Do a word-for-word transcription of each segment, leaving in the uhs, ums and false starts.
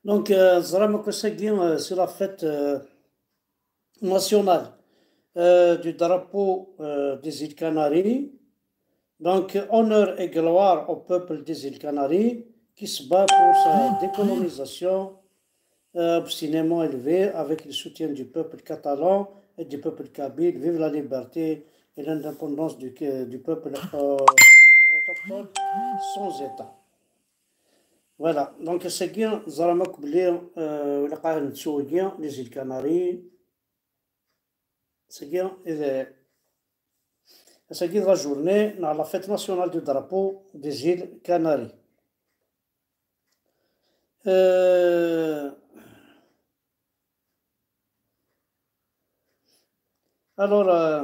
Donc, euh, teẓram akk ass-agi, euh, c'est la fête, euh, nationale, euh, du drapeau, euh, des îles Canaries. Donc, honneur et gloire au peuple des îles Canaries qui se bat pour sa décolonisation, euh, obstinément élevée avec le soutien du peuple catalan et du peuple kabyle. Vive la liberté et l'indépendance du, du peuple, euh, autochtone sans État. Voilà, donc ass-agi teẓram akk belli, euh, ilaq ad nettu wigi, les îles Canaries. Ass-agi, ass-agi d la journée neɣ la fête nationale du drapeau des îles Canaries. Euh, alors, euh,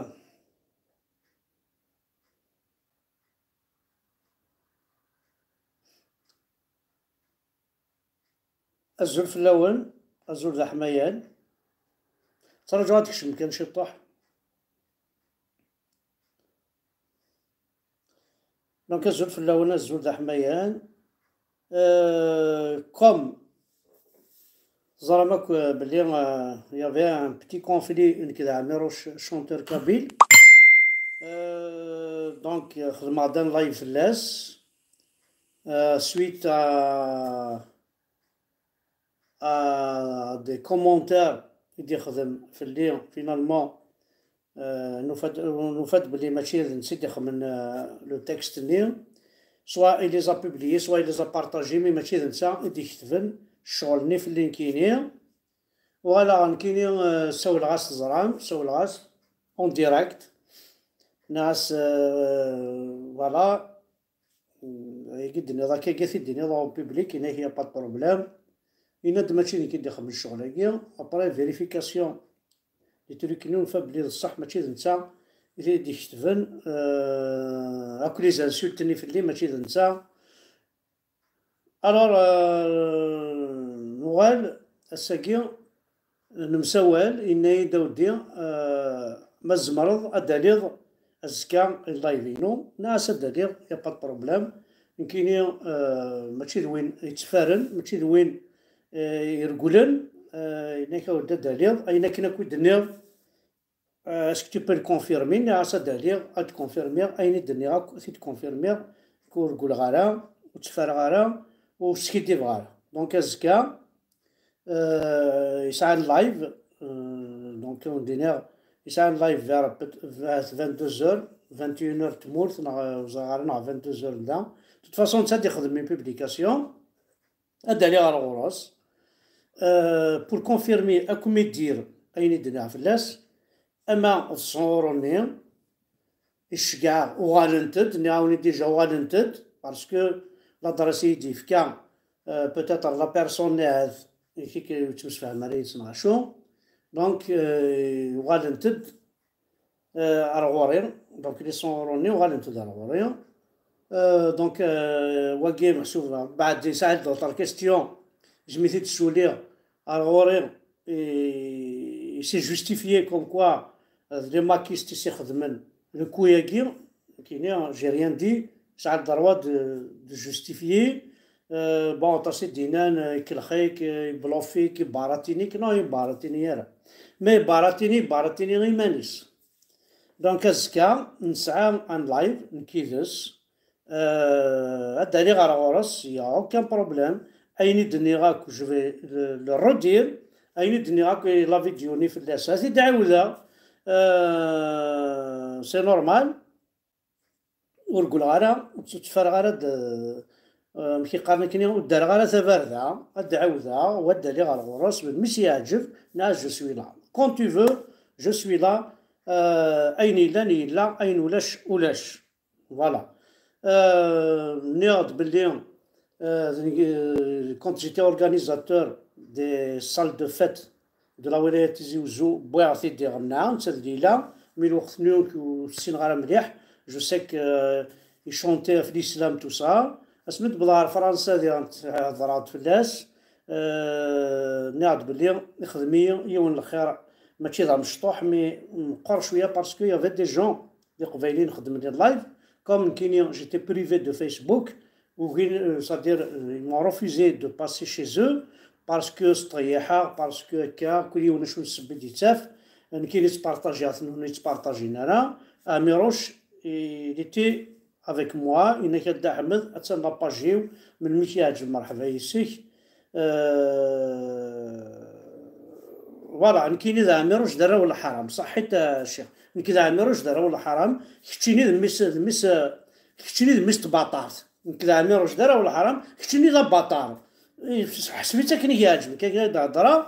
azul fell-awen, azul d aḥmayan. Ttṛaǧuɣ ad tekcem kan ciṭuḥ. Donc, azul fell-awen, azul d aḥmayan. Euh, comme teẓram akk, euh, belli, euh, il y avait un petit conflit nekk d Ɛmiruc, chanteur kabyle. Euh, donc, euh, xedmeɣ-d un live fell-as, euh, suite à, à des commentaires i d-ixdem fell-i, finalement, euh, nufa-d, nufa-d belli mačči d netta i d-ixedmen, euh, le texte-nni. Soit il les a publiés, soit il les a partagés, mais mačči d netta i d-iketben ccɣel-nni fell-i nekkini. Uɣaleɣ nekkini, euh, sawleɣ-as, teẓram, sawleɣ-as en direct. Nniɣ-as, euh, voilà, euh, ayagi d-tenniḍ akka, akka i t-id-tenniḍ en public, yenna-k, y a pas de problème. Yenna-d mačči d nekk i d-ixedmen ccɣel-agi. Après vérification, les trucs-nni, nufa belli d ṣṣeḥ, mačči d netta i t-id-iketben, euh, akk les insultes-nni fell-i, mačči d netta. Alors, euh, nuɣal ass-agi, nemsawal, yenna-yi-d Aweddi, euh, ma tzemreḍ ad d-taliḍ azekka i live-inu. Nniɣ-as ad d-aliɣ, y a pas de problème. Nekkini, euh, mačči d win yettfaren, mačči d win, euh, iregglen. Euh, yenna-k Aweddi ad d-taliḍ, ayen akken akk i d-tenniḍ, euh, est-ce que tu peux le confirmer? Nniɣ-as ad d-aliɣ, ad confirmiɣ ayen i d-nniɣ akk, ad t-id-confirmiɣ, ur reggleɣ ara, ur ttfareɣ ara, ur skiddibeɣ ara. Donc azekka, euh, yesɛa live, euh, donc ad wen-d-iniɣ, yesɛa live vers, vers vingt-deux heures, vingt et une heures tmurt, neɣ, euh, ur ẓriɣ ara, neɣ vingt-deux heures da. De toute façon, netta ad ixdem une publication. Ad d-aliɣ ɣer ɣur-s, euh, pour confirmer akk mi d-ir ayen i d-nniɣ fell-as, ama d ṣṣur-nni i ceggɛeɣ uɣalent-d, nniɣ-awen-id déjà uɣalent-d, parce que l'adresse i yi-d-yefka, euh, peut-être la personne ahat i k-, ur ttemsefham ara yid-s neɣ acu. Donc, euh, uɣalent-d, euh, ar ɣur-i. Donc, les cent euros-nni uɣalent-d ar ɣur-i. Euh, donc, euh, wagi, meḥsub, baɛd yesɛa-d d'autres questions, jmi-t-id suliɣ ar ɣur-i, et c'est justifié comme quoi, euh, d les maquistes i s-ixedmen le coup-agi, nekkini, j'ai rien dit, yesɛa le droit de, de justifier. Euh, bon, aṭas i d-yennan, euh, ikellex-ik, euh, ibluff-ik, ibaratini-k. Non, ibaratini ara. Ma ibaratini, ibaratini iman-is. Donc, azekka, nesɛa un live, nekk yid-s. Euh, ad d-aliɣ ɣer ɣur-s, y a aucun problème. Ayen i d-nniɣ akk, je vais le, le redire. Ayen i d-nniɣ akk, la vidéo-nni fell-as, ad t-id-ɛiwdeɣ. Euh, c'est normal. Ur reggleɣ ara, ur ttfareɣ ara d, euh, amek i qqaren akken, ur ddreɣ ara tabarda, ad d-ɛiwdeɣ, u ad d-aliɣ ɣer ɣur-s, melmi s-yeɛǧeb, nniɣ-as je suis là. Quand tu veux, je suis là, euh, ayen yellan yella, ayen ulac, ulac. Voilà. Euh, nniɣ-d belli, euh, d nekk, euh, quand j'étais organisateur des salles de fête de la wilaya Tizi Ouzou, wwiɣ-t-id iɣenna, netta d Lila, mi lweqt-nni ur ssineɣ ara mliḥ, je sais que, euh, il chantait ɣef l'islam, tout ça. Asmi d-wwḍeɣ ɣer Fransa, diɣen hedreɣ-d fell-as, euh, nniɣ-d belli ixdem-iyi yiwen lxir, mačči d amecṭuḥ, mais meqqer cwiya, parce que y avait des gens, d iqbayliyen xeddmen les lives, comme nekkini, j'étais privé de Facebook, ou, euh, c'est-à-dire, euh, ils m'ont refusé de passer chez eux, parce que sṭeyyiḥeɣ, parce que akka, kul yiwen acu n ssebba i d-yettaf. Nekkini ttpartajiɣ-ten, ur ttpartajin ara. Amiruc, il était avec moi, yenna-k a Dda Ḥmed, attan la page-iw, melmi k-yeɛǧeb, merḥba yes-k. Euh, voilà, nekkini d Ɛmiruc d arraw n lḥaram, ṣaḥit a ccix. Nekk d Ɛmiruc d arraw n lḥaram, keččini d mmi-s, d mmi-s, keččini d mmi-s n tbaṭart. Nekk d Ɛmiruc d arraw n lḥaram, keččini d abaṭar. Ḥseb-itt akken i k-yeɛǧeb, akken i d-hedreɣ,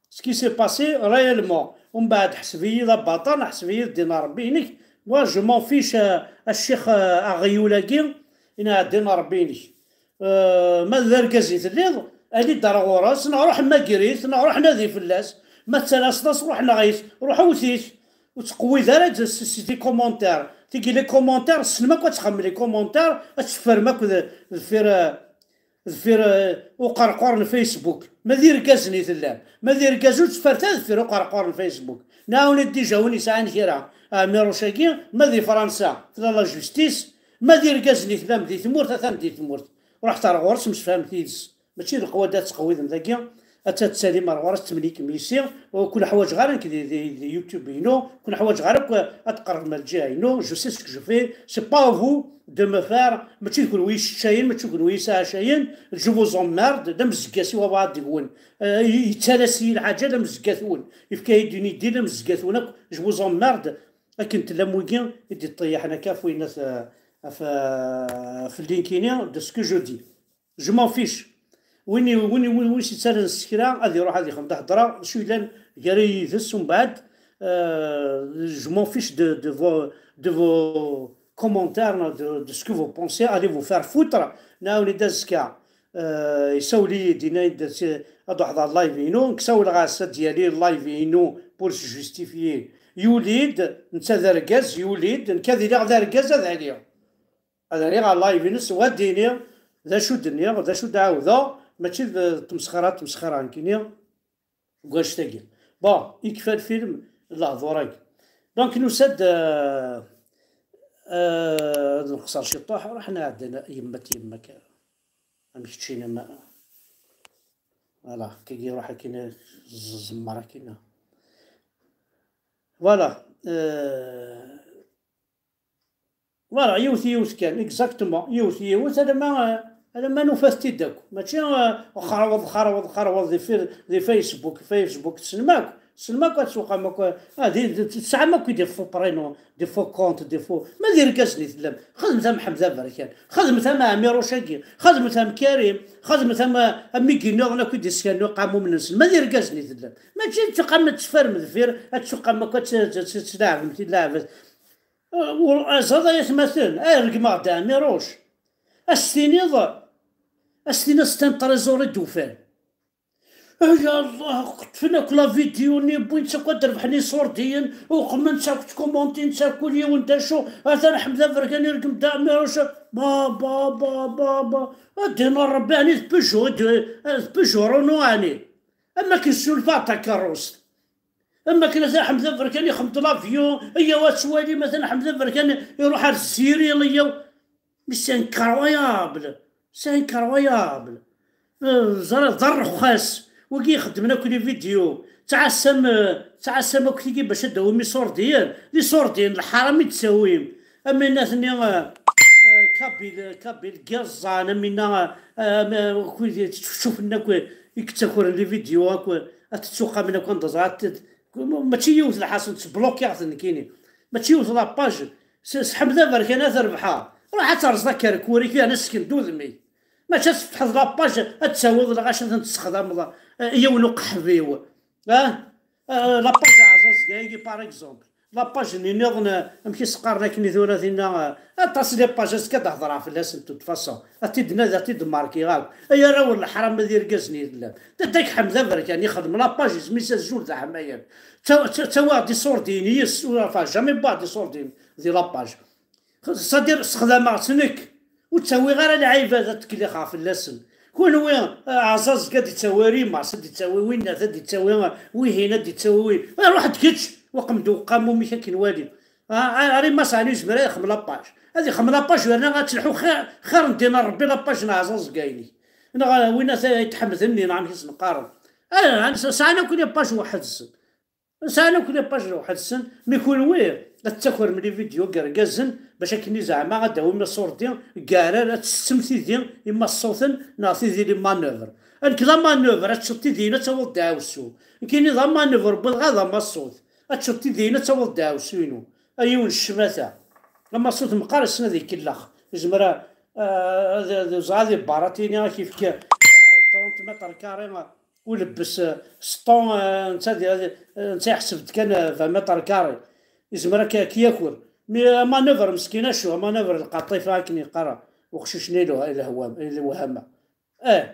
ce qui s'est passé réellement. Umbeɛd ḥseb-iyi d abaṭar, neɣ ḥseb-iyi d ddin n Ṛebbi-inek. Moi, je m'en fiche, a, a ccix, a, aɣyul-agi, i neɛdin Ṛebbi-inek. Euh, ma d argaz i telliḍ, ali-d ar ɣur-s, neɣ ruḥ mmagir-it, neɣ ruḥ nadi fell-as. Ma tettalaseḍ-as, ruḥ nɣet, ruḥ wwet-it. Ur ttqewwid ara d, s, s des commentaires. Tigi les commentaires, tessnem akk ad txemmem les commentaires, ad teffrem akk d, deffir, euh, deffir, euh, uqerqur n Facebook. Ma d irgazen i tellam, ma d irgazen ur tteffret ara deffir uqerqur n Facebook. Nɛawen-d déjà win yesɛan kra. Ɛmiruc-agi, ma di Fransa, tella la justice, ma d irgazen i tellam di tmurt, atan di tmurt. Ruḥet ar ɣur-s, msefhamet yid-s. Mačči d lqewwad ad tettqewwidem dagi, ad tt-, ad tettalim ar ɣur-s, ttemlikem yis-i. Ur ken-ḥwaǧeɣ ara nekk di, di, di YouTube-inu, ur ken-ḥwaǧeɣ ara akk ad tqerrbem ar lǧiha-inu. Je sais ce que je fais, c'est pas à vous de me faire, mačči d kenwi i yesseččayen, mačči d kenwi i yesɛacayen. Je vous emmerde, d amzeggas-iw abɛaḍ deg-wen. Euh, yettalas-iyi lḥaǧa, d amzeggat-wen. Yefka-yi-d une idée, d amzeggat-wen akk. Je vous emmerde, akken tellam wigi i d-iṭṭeyyaḥen akka ɣef winnat, euh, ɣef, euh, ɣef link-ini, de ce que je dis. Je m'en fiche. Win i, win i, win, win s-yettalen s kra, ad iruḥ ad ixdem d ahedra, d acu yellan gar-i yid-s, umbeɛd, euh, je m'en fiche de, de vos, de vos commentaires, de, de ce que vous pensez, allez vous faire foutre. Nɛawen-d azekka, euh, isawel-iyi-d, yenna-yi-d ad ruḥeɣ ɣer live-inu, nekk sawleɣ-as ad d-yali live-inu pour se justifier. Yuli-d, netta d argaz, yuli-d, nekk ad iliɣ d argaz ad aliɣ. Ad rriɣ ɣer live-ines, wa d-iniɣ d acu d-nniɣ, d acu d-ɛawdeɣ, mačči d tmesxira, tmesxira nekkini deg wannect-agi. Bon, ikfa lfilm n lehdur-agi. Donc, nusa-d, euh, euh, ad nqeṣṣer ciṭuḥ, ruḥ nɛeddi yemma-t yemma-k. Am keččini, ma, voilà, kagi ruḥ akin, z-, zemmer akin. Voilà, euh, Voilà, yiwet yiwet kan, exactement, yiwet yiwet, alamma, alamma nufa-t-id akk. Mačči, euh, xerweḍ, xerweḍ, xerweḍ di fir-, di Facebook, Facebook, tessnem akk, tessnem akk ad tuqam akk, ah, di, di, tesɛam akk des faux prénoms, des faux comptes, des faux, ma d irgazen i tellam, xedmet am Ḥmed Aberkan, xedmet am Ɛmiruc-agi, xedmet am Karim, xedmet am, am wigi nniḍen akk i d-iskan uqamum-nsen, ma d irgazen i tellam. Mačči ad tuqam ad teffarem deffir, ad tuqam akk ad t-, t-, t-, tlaɛbem tillaɛbat. Ur aẓaḍ ay atmaten, ay regmeɣ-d Ɛmiruc. Ad s-tiniḍ, ad s-tiniḍ c'est un trésor i d-ufan. Ay Allah, ṭṭfen akk la vidéo-nni, wwin-tt akk ad d-rebḥen iṣurdiyen, uqmen-tt akk, ttkumuntin-tt akk, kul yiwen d acu, atan Ḥmed Aberkan iregem-d Ɛmiruc. Ba, ba, ba, ba, ba. Ad d-iniḍ Rebbi, ɛni d Peugeot, d, d Peugeot Renault, ɛni? Am akken ssnulfaɣ takerrust. Am akken atan Ḥmed Aberkan ixdem-d l'avion, iyyaw ad twalim, atan Ḥmed Aberkan iruḥ ar Zziri, iyyaw. Mais c'est incroyable, c'est incroyable. Euh, ẓriɣ d arrexxas, wigi ixeddmen akk les vidéos. Ttɛassam, euh, ttɛassam akk tigi bac ad d-tawim iṣurdiyen. D iṣurdiyen, lḥaram i d-tawim. Am winna-nni, euh, euh, Kabil, Kabil Gazan, am winna, euh, am, euh, akk wid yettcufcufen akk, i yettakren les vidéos akk, ad tettuqamen akk anda ẓra, ad t-, mačči yiwet lḥaṣun, ttblokiɣ-ten nekkini. Mačči yiwet la page, s-, s Ḥmed Aberkan ad rebḥeɣ. Ruḥ ad terẓeḍ akerkur-ik, yerna ssken-d udem-ik. Mačči ad tefteḥeḍ la page, ad tawiḍ lɣaci ad ten-tessexdameḍ, eh, i yiwen uqeḥbiw. Ah? Eh, la page Aɛzazga-agi, par exemple. La page-nni nniḍen, eh, amek i s-qqaren akken i tura dinna, eh, aṭas les pages, azekka ad d-hedreɣ fell-asen, de toute façon. Ad t-id-nadi, ad t-id-markiɣ akk. Ay arraw n leḥram, ad irgazen i tellam. D adda-k Ḥmed Aberkan, ixdem la page, isem-is Azul d Aḥmayan. Ttaw-, ttaw-, ttawiɣ-d iṣurdiyen yes, ur rfeɣ jamais wwiɣ-d iṣurdiyen di la page. C'est-à-dire, sexdameɣ-tt nekk, ur ttawiɣ ara lɛibad ad tkelixeɣ fell-asen. Kunwi, eh, Aɛzazg ad d-ittawi Rimas, ad d-ittawi winnat, ad d-ittawi, eh, wihin, ad d-ittawi wi-, eh, ruḥ-d kečč, uqem-d uqamum-ik ad k-nwali. Ah, ah, Rimas ɛni yezmer ad ixdem la page? Ad ixdem la page, yerna ad telḥu xir, xir n ddin n Rebbi la page n Aɛzazg-a-inek. Neɣ, eh, winnat ay tḥemden-nni, neɣ amek i sen-qqaren. Ah, sɛan akk les pages weḥd-sen. Sɛan akk les pages weḥd-sen, mi kunwi ad tettakrem les vidéos n yergazen bac akken zeɛma ad d-tawim aṣurdi gar-, ad tsettem tidi i maṣṣuten neɣ tidi les manœuvres. Nekk d amanœuvre, ad teččeḍ tidi-inu ad tawiḍ ddeɛwessu. Nekkini d amanœuvre, wwiḍ ɣer d amaṣṣut. Ad teččeḍ tidi-inu ad tawiḍ ddeɛwessu-inu. A yiwen n ccmata. Amaṣṣut meqqar yessen ad ikellex. Yezmer a, a, ad, ad, ad iẓer ad ibaratini, ad k-yefk, a, trente mètres carrés, a, ulebbes, a, seṭṭun, a, netta di, a, netta yeḥseb-d kan, a, vingt mètres carrés. Yezmer ad k-, ad k-yaker. Mi amanœuvre meskin acu, amanœuvre lqaṭifa akken yeqqar uqcic-nni lewha-, lehwam-, lewhama. Eh.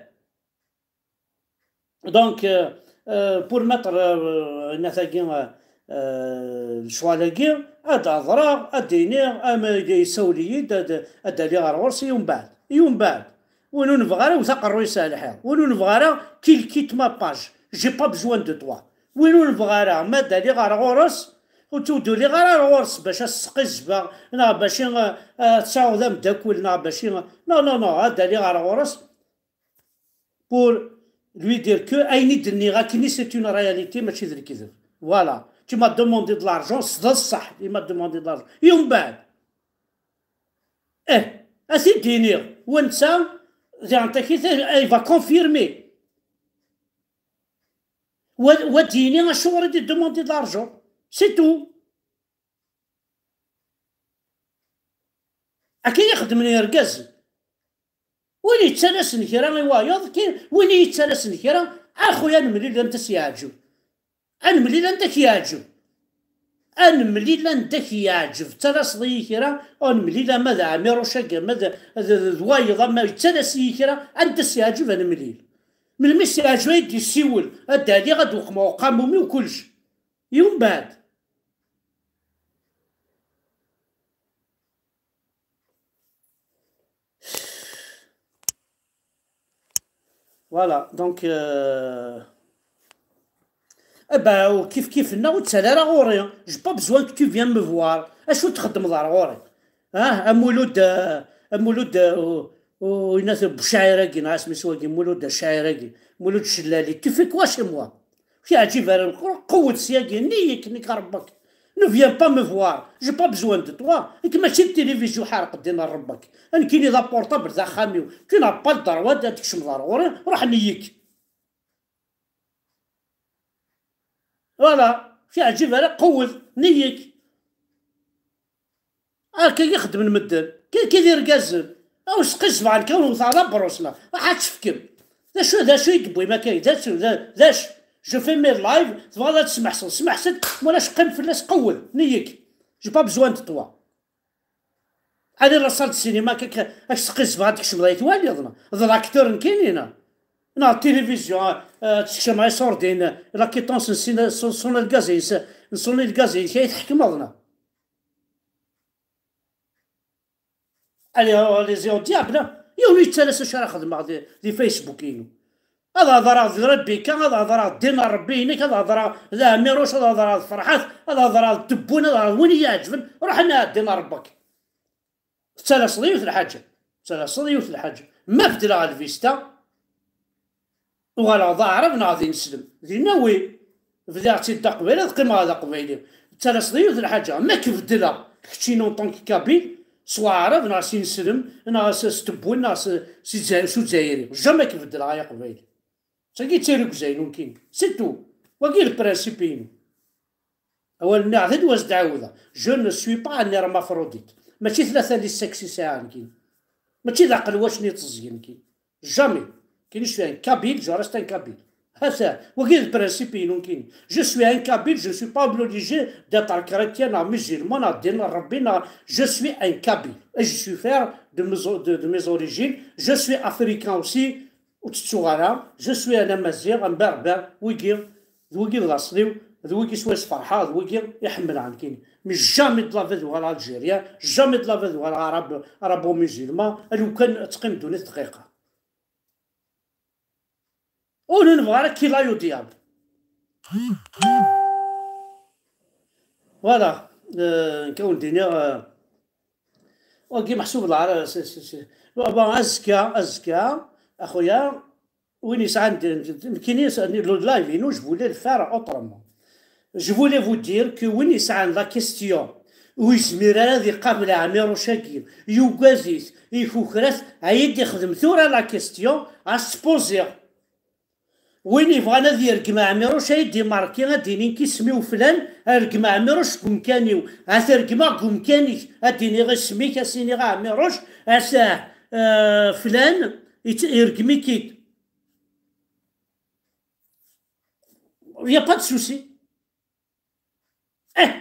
Donc, euh, euh, pour mettre, euh, inna tagi, euh, euh, lecɣal-agi, ad d-hedreɣ, ad d-iniɣ, ama yessawel-iyi-d, ad, ad d-aliɣ ɣer ɣur-s, i umbeɛd, i umbeɛd. Win ur nebɣi ara, wet aqerru-is ar lḥiḍ. Win ur nebɣi ara, qu'il quitte ma page. J'ai pas besoin de toi. Win ur nebɣi ara, ma ad d-aliɣ ɣer ɣur-s, ur ttudduliɣ ara ɣer ɣur-s bac ad s-sqizbeɣ, neɣ bac i, euh, euh, tesɛuḍ ameddakel, neɣ bac i, non, non, non, ad d-aliɣ ɣer ɣur-s, pour lui dire que ayen i d-nniɣ akkenni, c'est une réalité, mačči d lekdeb. Voilà. Tu m'as demandé de l'argent, s d ṣṣeḥ, il m'a demandé de l'argent. I umbeɛd, eh, ad t-id-iniɣ, wa netta, diɣen takit, eh, il va confirmer. Wa, wa d-yini acuɣer i d-demandé de l'argent. C'est tout. Akka i xeddmen yergazen. Win yettalasen kra i wayeḍ, ki-, win i yettalasen kra, a xuya, ad nemlil anda s-yeɛǧeb. Ad nemlil anda k-yeɛǧeb. Ad nemlil anda k-yeɛǧeb. Ttalaseḍ-iyi kra, ad nemlil ama d Ɛmiruc-agi, ama d, d, d, d wayeḍ, ama yettalas-iyi kra, anda s-yeɛǧeb ad nemlil. Melmi s-yeɛǧeb ay d-yessiwel, ad d-aliɣ, ad d-uqmeɣ uqamum-iw kullec. I umbeɛd? Voilà, donc, euh, eh ben, kif kif nna, ur ttali ara ɣur-i. J'ai pas besoin que tu viennes me voir. Acu txeddmeḍ ar ɣur-i? Ah, a Mulud, euh, a Mulud, euh, u, u, inat Bucɛir-agi, neɣ asmi s wagi, Mulud Cɛir-agi, Mulud Cellali. Tu fais quoi chez moi? Ur k-yeɛǧib ara, qewwed syagi, nnig-k, nekk Ṛebbi-k. Ne viens pas me voir, j'ai pas besoin de toi. Nekk mačči d tilivizyu ḥerq ddin n Ṛebbi-k. Nekkini d aportable d axxam-iw. Tu n'as pas le droit ad tkecmeḍ ar ɣur-i, ruḥ nnig-k. Voilà, ur k-yeɛǧib ara, qewwed, nnig-k. Akka i xeddmen medden. Kiki d irgazen. Aw sqizbeɣ nekk, aw wteɣ d abrus, neɣ aḥ ad tefkem. D acu, d acu i d-tewwim akka? D acu, d, d acu? Je fais mes lives, tebɣiḍ ad tesmeḥseḍ, smeḥs-d, ma ulac qqim fell-as, qewwed, nnig-k. J'ai pas besoin de toi. Allez la salle de cinéma, akka, akka, ad k-sqizbeɣ, ad tkecmeḍ ay twaliḍ, neɣ d l'acteur nekkini, neɣ, neɣ télévision, ah, ah, ad tkecmeḍ ay sordin, la quittance n sin-, n Sonelgaz-ines, n Sonelgaz-ines ay tḥekmeḍ, neɣ? Allez, allez-y au diable, yiwen ur yettalas acu ara xedmeɣ di, di Facebook-inu. Ad hedreɣ d Rebika, ad hedreɣ d ddin n Rebbi-inek, ad hedreɣ d Ɛmiruc, ad hedreɣ d Ferḥat, ad hedreɣ d Tebbun, ad hedreɣ d win i yi-iɛeǧben, ruḥ ad nɛeddi n Rebbi-k. Tettalaseḍ yiwet lḥaǧa, tettalaseḍ yiwet lḥaǧa. Ma beddleɣ lvista, uɣaleɣ d aɛrab neɣ d ineslem? Dinna wi bdiɣ-tt-id d aqbayli, ad qqimeɣ d aqbayli. Tettalaseḍ yiwet lḥaǧa, ma k-beddleɣ keččini en tant que kabyle, s waɛrab neɣ s ineslem, neɣ s, s tewwin, neɣ s, s, s uzzayri, jamais k-beddleɣ ay aqbayli. Sagi d tirugza-inu nekkini, c'est tout. Wagi d le principe-inu. Awal-nni ɛdid wa s-d-ɛawdeɣ. Je ne suis pas un hermaphrodite. Mačči tlata les sexes i sɛiɣ nekkini. Mačči d aqelwac-nni i teẓẓgen nekkini. Jamais. Nekkini, je suis un kabyle, je reste un kabyle. Hata, wagi d le principe-inu nekkini. Je suis un kabyle, je ne suis pas obligé d'être chrétien, neɣ musulman, neɣ ddin n Rebbi, neɣ, je suis un kabyle. Et je suis fier de mes o-, de, de mes origines. Je suis africain aussi. Ur tettuɣ ara, je suis un amaziɣ, un berbère, wigi, d wigi d laṣel-iw, d wigi swayes ferḥeɣ, d wigi i ḥemmleɣ nekkini. Mais jamais de la vie ad uɣaleɣ algérien, jamais de la vie ad uɣaleɣ arabe, arabo-musulman, a lukan ad teqqim ddunit dqiqa. Ur nebɣa ara qu'il aille au diable. Voilà, euh, nekk ad wen-d-iniɣ, euh, wagi meḥsub d lɛar-, si, si, si. Bon, azekka, azekka, a xuya, win yesɛan d-, d-, nekkini s-, le live-inu, je voulais le faire autrement. Je voulais vous dire que win yesɛan la question ur yezmir ara ad iqabel Ɛmiruc-agi, yugad-it, ikukra-t, ad yi-d-ixdem tura la question, ad s-poziɣ. Win yebɣan ad yergem Ɛmiruc, ad yi-d-imarki, ad d-inin isem-iw flan, ad regmeɣ Ɛmiruc deg umkan-iw. Ad t-regmeɣ deg umkan-ik, ad d-iniɣ isem-ik, ad s-iniɣ a Ɛmiruc, a s-, eh, flan, yet-, yergem-ik-id. Il y a pas de souci. Eh!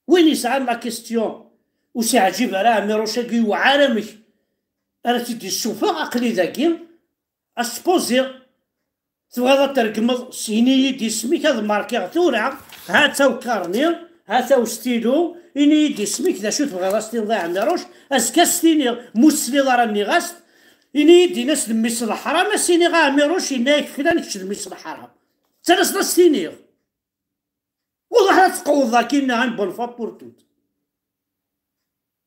Win yesɛan la question, ur s-iɛǧib ara Ɛmiruc-agi, yewɛer amek ara tt-id-yessufeɣ, aql-i dagi, ad s-poziɣ. Tebɣiḍ ad t-regmeḍ, s-, ini-yi-d isem-ik, ad markiɣ tura, ha-t-a ukarni, ha-t-a ustilu, ini-yi-d isem-ik, d acu tebɣiḍ ad s-tiniḍ i Ɛmiruc, azekka ad s-tiniɣ, ma ur tesliḍ ara nniɣ-as-t, ini-yi-d, ini-as d mmi-s n leḥram, ad s-iniɣ a Ɛmiruc, yenna-yak flan kečč d mmi-s n leḥram. D tanaṣla ad s-tiniɣ. Walaḥ ad tqewwḍeḍ akkin, une bonne fois pour toutes.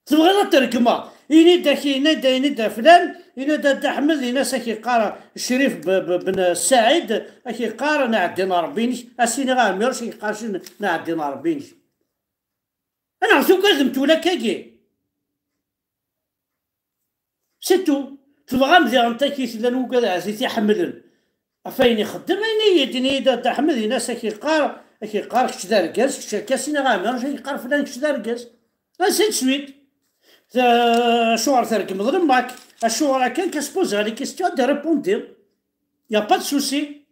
Tebɣiḍ ad t-regmeḍ? Ini-d ak, ini-d, ini-d a flan, ini-d a Dda Ḥmed, ini-as ak-iqqar Crif b-, b-, ben Saɛid, ak-iqqar Nɛeddin Ṛebbi-inek, a s-iniɣ a Ɛmiruc, ak-iqqar Nɛeddin Ṛebbi-inek. Anaɣ tugademt ula akkagi? C'est tout. Tebɣam diɣen takit llan wugad aɛzit iḥemmlen. Ɣef ayen ixeddem, ini-yi-d, ini-yi-d a Dda Ḥmed, ini-as ak-iqqar, ak-iqqar kečč d argaz, kečč akka, s-iniɣ a Ɛmiruc, ak-iqqar flan kečč d argaz. Ainsi de suite. Ta-, acuɣer tergmeḍ le Mac? Acuɣer akka, qu'est-ce que poser les questions, ad d-répondiḍ. Y a pas de souci.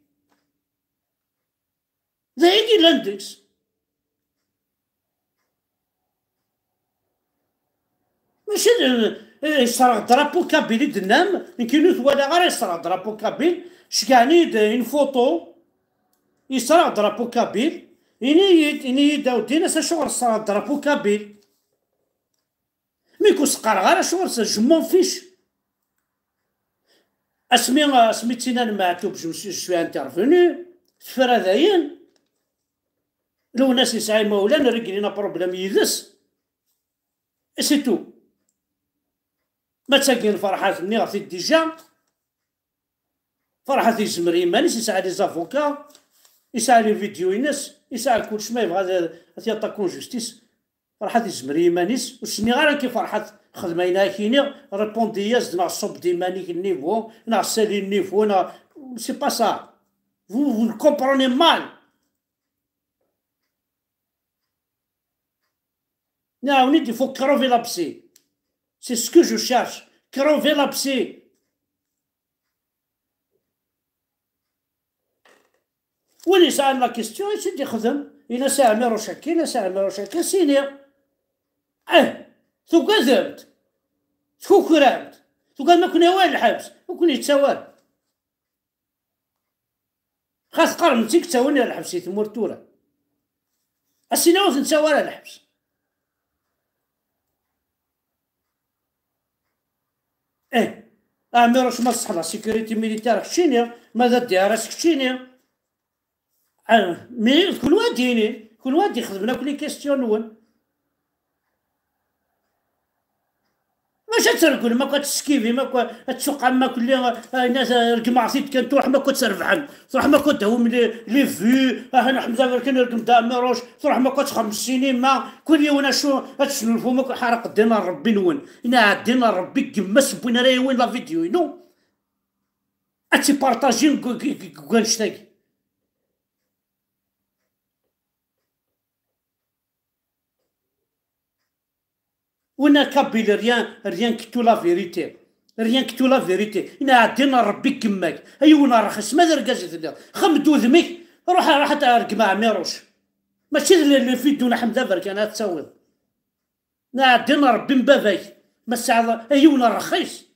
D ayen yellan deg-s. Mačči d, eh, yesserɣ drapeau kabyle i d-tennam, nekkini ur t-walaɣ ara yesserɣ drapeau kabyle, ceggɛen-iyi-d une photo, yesserɣ drapeau kabyle, ini-yi-d, ini-yi-d a Uddin, as acuɣer tesserɣ drapeau kabyle? Mi k-ur s-qqareɣ ara acuɣer s-, je m'en fiche. Asmi, asmi d-tinna n Meɛtub, je suis, je suis intervenu, tefra dayen. Lwennas yesɛa imawlan, réglin aproblème yid-s. Et c'est tout. Ma d tagi n Ferḥat, nniɣ-t-id déjà. Ferḥat yezmer i yiman-is, yesɛa les avocats, yesɛa les vidéos-ines, yesɛa kullec, ma yebɣa ad, ad t-yaṭṭak en justice. Ferḥat yezmer i yiman-is, ur s-nniɣ ara nekki Ferḥat, xdem ayen ara k-iniɣ, répondi-yas-d, neɣ ṣubb-d iman-ik niveau, neɣ sali niveau, neɣ, c'est pas ça. Vous, vous le comprenez mal. Nɛawen-id, il faut crever l'abcès. C'est ce que je cherche. Crever l'abcès. Win yesɛan la question, i tt-id-ixdem. Ini-as a Ɛmiruc akka, ini-as a Ɛmiruc akka, sini. Eh, tugademt. Tkukremt. Tugadem ad ken-yawi ɣer lḥebs. Ur ken-yettawi ara. Xa teqqarem-tt-id ttawin ɣer lḥebs i tmurt tura. Asin ur ten-ttawi ara lḥebs. Eh, Ɛmiruc ma tṣeḥ la sécurité militaire keččini, ma d D R S keččini. Ah, mais d kunwi ad d-yinin, kunwi ad d-ixedmen akk les questions-nwen. Maca ad tergulem akk, ad teskibim akk, ad tsuqamem akk lli, ayen ad regmeɣ-t-id kan, truḥem akk ad trebḥem, truḥem akk ad d-tawim les, les vues, ah, Nna Ḥmed Aberkan regem-d Ɛmiruc, truḥem akk ad txedmem ssinima, kul yiwen acu, ad tesnulfum akk, ḥaraq ddin n Ṛebbi-nwen, inaɛa ddin n Ṛebbi, gemma-s n win ara yawin la vidéo-inu, ad tt-ipartajin deg, deg, deg, deg wannect-agi. Wina kabyle, rien, rien que tout la vérité. Rien que tout la vérité. Inaɛa ddin n Ṛebbi deg yemma-k. Ay win rxis, ma d argaz i telliḍ. Xem-d udem-ik, ruḥ, ruḥ ad regmeḍ Ɛmiruc. Mačči d le, le fiddu n Ḥmed Aberkan ad tawiḍ. Inaɛa ddin n Ṛebbi n baba-k. Ma tesɛiḍ, ay win rxis.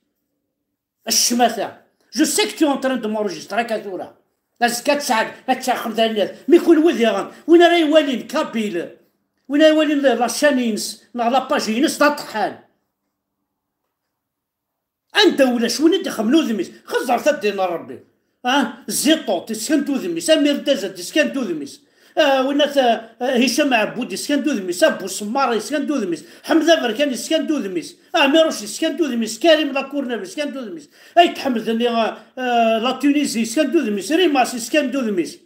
A ccmata. Je sais que tu es en train de m'enregistrer akka tura. Azekka ad tesɛa, ad tesɛa xemsa n yiḍ. Mi kunwi diɣen, win ara iwalin kabyle, win ara iwalin la, la chaîne-ines, neɣ la page-ines, d aṭeḥḥan. Anda ulac win i d-ixemmen udem-is, xeẓẓret a ddin n Ṛebbi. Ah, Ziṭuṭ, iskan-d udem-is, Amir Dazad, iskan-d udem-is. Ah, winna ta, ah, Hicam Ɛebud yeskan-d udem-is, Abu Semmar yeskan-d udem-is, Ḥmed Aberkan yeskan-d udem-is, Ɛmiruc yeskan-d udem-is, Karim Lacourneuve yeskan-d udem-is, Ayt Ḥmed-nni, ah, ah, la Tunisie yeskan-d udem-is, Rimas yeskan-d udem-is.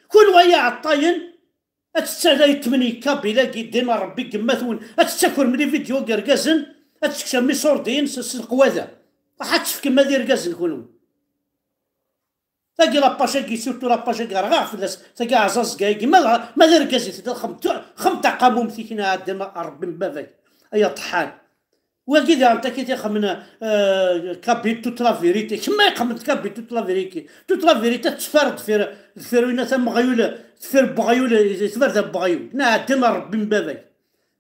Kunwi ay iɛeṭṭayen, ad tettala yetmen Kabila-agi, ddin n Ṛebbi n yemma-twen, ad tettakrem les vidéos n yergazen, ad teskecmem iṣurdiyen s, s leqwada. Ruḥ ad tefkem ad irgazen kunwi. Tagi la page-agi, surtout la page-agi, rɣiɣ fell-as. Tagi aɛẓaẓga-agi, ma d, ma d argaz i tella, xemt, xemt taqamumt-ik, neɣ ɛeddi ma Ṛebbi n baba-k. Ay aṭeḥḥan. Wagi daɣen takit ixemmen, euh, Kabyle toute la vérité. Kemm ay xemment Kabyle toute la vérité. Toute la vérité teffer deffir, deffir winna tameɣyul, deffir n weɣyul, teffer d ameɣyul. Neɣ ɛeddi ma Ṛebbi n baba-k.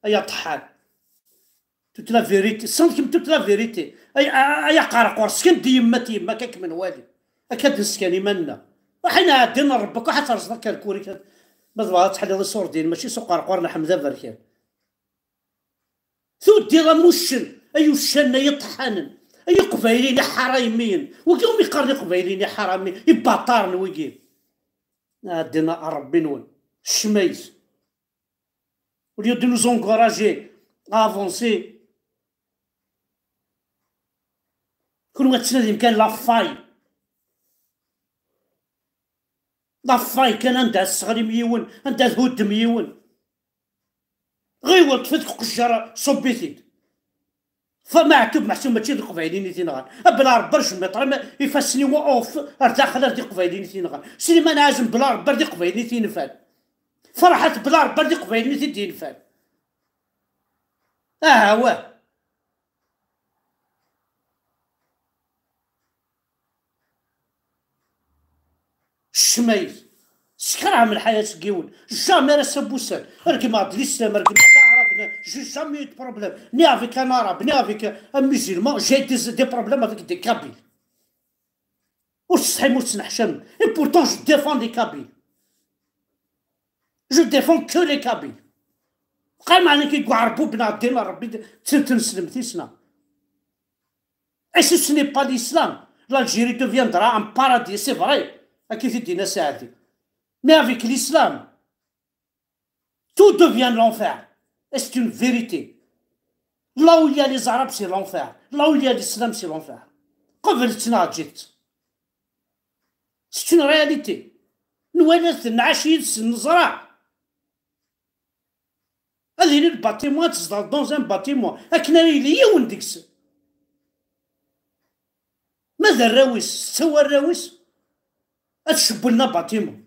Ay aṭeḥḥan. Toute la vérité, sent kemm toute la vérité. Ay, ay, ay aqerqur, sken-d i yemma-t yemma-k, ad kem-nwali. Akka ad nesken iman-nneɣ. Ruḥ i nɛeddi n Ṛebbi-k, ruḥ ad terẓeḍ akerkur-ik. Ma tebɣa ad tḥelliḍ iṣurdiyen, mačči s uqerqur n Ḥmed Aberkan. Tuddiḍ am uccen, ay uccanen, ay iṭeḥḥanen, ay iqbayliyen, iḥaraymiyen. Wigi umi qqaren iqbayliyen, iḥaramiyen, ibaṭaren wigi. Nɛeddi n Ṛebbi-nwen. Ccmayet. Au lieu de nous encourager à avancer, kunwi ad tettnadim kan la faille. La faille kan, anda ad tesseɣlim yiwen, anda ad thuddem yiwen. Ɣiwel, ṭṭef-it deg uqejjar, ṣubb-it-id. Fa Maɛtub Meḥsub mačči d Iqbayliyen i t-inɣan. A Bla Rebbi, jmiṭ, ma ifassen-iw off ar daxel, ar d Iqbayliyen i t-inɣan. Sliman Ɛazem, Bla Rebbi, ar d Iqbayliyen i t-infan. Ferḥat, Bla Rebbi, ar d Iqbayliyen i t-id-infan. Aha, wah. Ccmayt. Skerhem lḥayat seg yiwen. Jamais ara s-abusan. Regmeɣ-d l'islam, regmeɣ-d aɛrab, ne, j'ai jamais eu de problème. Ni avec un arabe, ni avec un musulman, j'ai des, des problèmes avec des Kabyles. Ur tsetḥim, ur tettneḥcam. Et pourtant, je défends les Kabyles. Je défends que les Kabyles. Qal meɛna ki deg uɛerbuben ddin n Ṛebbi, tt-, tneslemt-isna. Et si ce n'est pas l'islam, l'Algérie deviendra un paradis, c'est vrai. Akka i t-id-yenna Saɛdi. Mais avec l'islam, tout devient l'enfer. Et c'est une vérité. Là où il y a les Arabes, c'est l'enfer. Là où il y a l'islam, c'est l'enfer. Qeblet neɣ ǧǧet. C'est une réalité. Nwala-t, nɛac yid-sen, neẓra. Ad yili le bâtiment, ad tzedɣeḍ dans un bâtiment, akken ara yili yiwen deg-sen. Ma d arraw-is, setta warraw-is, ad cewwlen abatimu.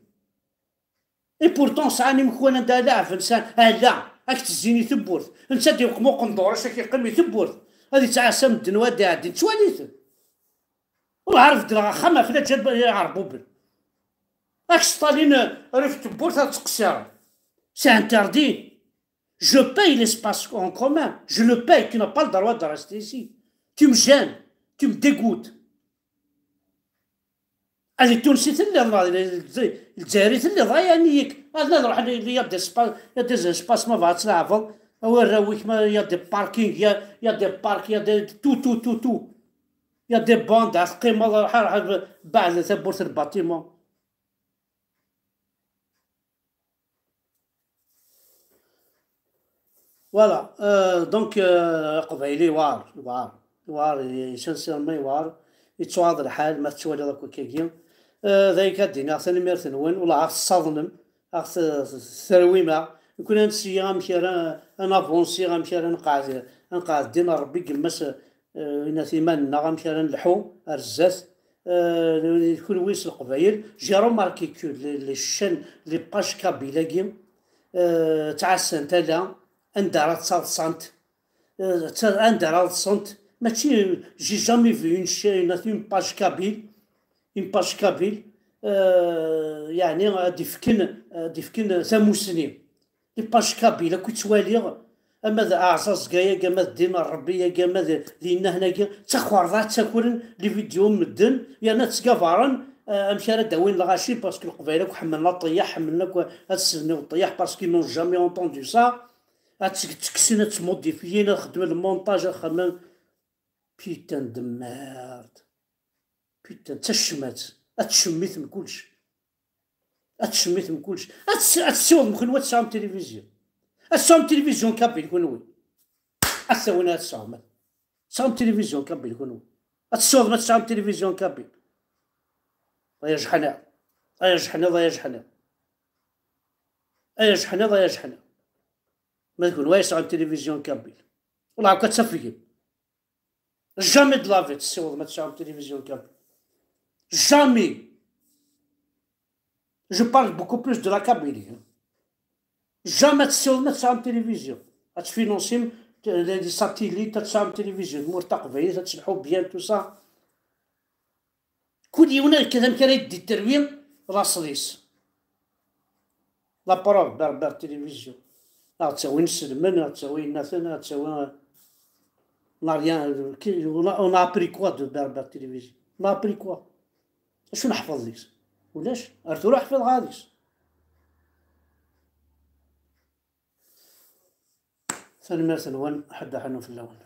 Et pourtant, sɛan imekwan anda ara leɛben, sɛan, ala, ad k-tezzin i tewwurt. Netta ad iweqem uqendur-is, ad k-yeqqim i tewwurt. Ad yettɛassa medden wa ad iɛeddin, ttwali-ten. Wellah ar beddleɣ axxam ɣef laǧal iɛerbuben. Ak Stalin, eh, rif tewwurt ad teqsireḍ. C'est interdit. Je paye l'espace en commun. Je le paye. Tu n'as pas le droit de rester ici. Tu me gênes. Tu me dégoûtes. Ad d Tunes i telliḍ, neɣ d Lezzayer i telliḍ, ay anik. Ad, ad ruḥen, il y a des spa-, il y a des espaces ma bɣa ad tleɛbeḍ. A warraw-ik, ma, il y a des parkings, il y a, il y a des parcs, il y a des, tout, tout, tout, tout. Il y a des bandes, ad teqqimeḍ, ruḥ, ruḥ, beɛd tawwurt n le bâtiment. Voilà, euh, donc, euh, aqbayli yewɛer, yewɛer, yewɛer, i, sincèrement yewɛer, yettuɣaḍ lḥal ma tettwaliḍ akk akkagi. Euh, d ayen kan ad d-iniɣ, tanemmirt-nwen, wala ad ɣ-tessaḍnem, ad ɣ-t-, terwim-aɣ, nekkni ad nessi amek ara, ad navansi, amek ara nqeɛd, ad nqeɛd ddin n Ṛebbi, gemmas, euh, inat iman-nneɣ, amek ara nleḥḥu ar zdat. Euh, kunwi s Leqbayel, j'ai remarqué que les, les chaînes, les pages kabyles-agi, euh, ttɛassant ala anda ara ttaḍsant, euh, tta-, anda ara ḍsent, mačči, j'ai jamais vu une chaîne, une page kabyle, une page kabyle, euh, yeɛni ad d-ifken, ad d-ifken tamusni. Les pages kabyles akk i ttwaliɣ, ama d aɛẓaẓga-agi, ama d ddin n Ṛebbi-agi, ama d, d innahen-agi, ttakerḍa, ttakren les vidéos n medden, yerna ttgabaren, euh, amek ara d-awin lɣaci, parce que Leqbayel akk ḥemmlen aṭeyyaḥ, ḥemmlen akk ad slen i uṭeyyaḥ, parce qu'ils n'ont jamais entendu ça. Ad teg-, ttekksen, ad ttmodifiyin, ad xedmen le montage, ad xedmen. Putain de merde. Putain, d tacmat. Ad tcemmitem kullec. Ad tcemmitem kullec. Ad ts-, ad tessiwḍem kunwi ad tesɛum tilivizyu. Ad tesɛum tilivizyu kabyle kunwi. Ad tawin ad tesɛum. Tesɛum tilivizyu kabyle kunwi. Ad tessiwḍem ad tesɛum tilivizyu kabyle. Ay ajeḥniḍ. Ay ajeḥniḍ, ay ajeḥniḍ. Ay ajeḥniḍ, ay ajeḥniḍ. Ma d kunwi ay yesɛun tilivizyu kabyle. Wala akka ttafgen. Jamais de la vie tessiwḍem ad tesɛum tilivizyu kabyle. Jamais. Je parle beaucoup plus de la Kabylie, hein. Jamais ad tessiwḍem ad tesɛum tilivizyu. Ad tfinansim, euh, les satellites, ad tesɛum tilivizyu. Tmurt taqbaylit, ad telḥu bien, tout ça. Kul yiwen ad yekkat amek ara yeddi terwi laṣel-is. La preuve, Berbère Télévision. Ad ttawin iselmen, ad ttawin naten, ad ttawin, on a rien, qui, on a, on a appris quoi de Berbère Télévision? On a appris quoi? Acu neḥfeḍ deg-s? Ulac, ar tura ḥfiḍeɣ deg-s. Tanemmirt-nwen, ḥedd aḥanu fell-awen.